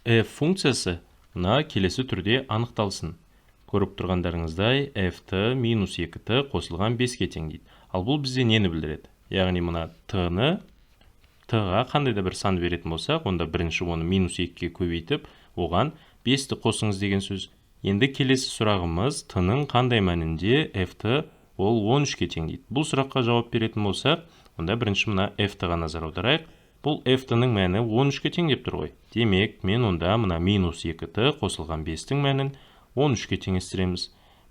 F функциясы мына келесі түрде анықталсын. Көріп тұрғандарыңыздай, ft минус 2t қосылған 5-ке тең дейді. Ал бұл бізде нені білдіреді? Яғни мына t-ны, t-ға қандай да бір сан беретін болсақ, онда бірінші оны минус 2-ге көбейтіп, оған 5-ті қосыңыз деген сөз. Енді келесі сұрағымыз: t-ның қандай мәнінде ft ол 13-ке тең дейді. Бұл сұраққа жауап беретін болсақ, онда бірінші мына ft-ға назар аударайық. Бұл ft-ның мәні 13-ке тең деп тұр ғой. Демек, мен онда мына минус 2t қосылған 5-тің мәнін 13-ке теңестіреміз.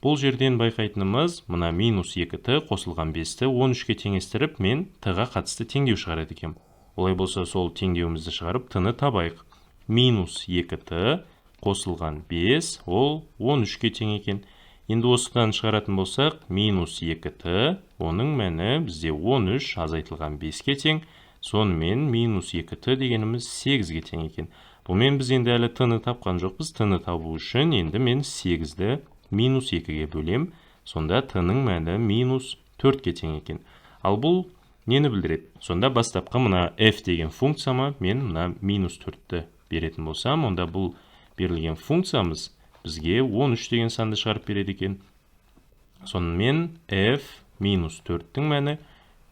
Бұл жерден байқайтынымыз, мына минус 2t қосылған 5-ті 13-ке теңестіріп, мен t-ға қатысты теңдеу шығарады екенмін. Олай болса, сол теңдеуімізді шығарып, t-ны табайық. Минус 2t қосылған 5 ол 13-ке тең екен. Енді осыдан шығаратын болсақ, минус 2t, оның мәні бізде 13 азайтылған 5-ке тең. Сонымен минус 2t дегеніміз 8-ге тең екен. Бұнымен біз енді әлі t-ны тапқан жоқпыз. T-ны табу үшін енді мен 8-ді минус 2-ге бөлем. Сонда t-ның мәні минус 4-ке тең екен. Ал бұл нені білдіреді? Сонда бастапқы мына f деген функцияма мен мына минус 4-ті беретін болсам, онда бұл берілген функциямыз бізге 13 деген санды шығарып береді екен. Сонымен f минус 4-тің мәні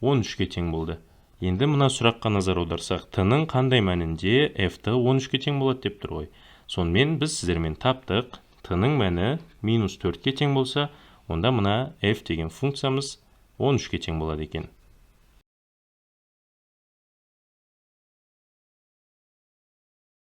13-ке тең болды. Енді мына сұраққа назар аударсақ, t-ның қандай мәнінде ft 13-ке тең болады деп тұр ғой. Сонымен біз сіздермен таптық: t-ның мәні минус 4-ке тең болса, онда мына f деген функциямыз 13-ке тең болады екен.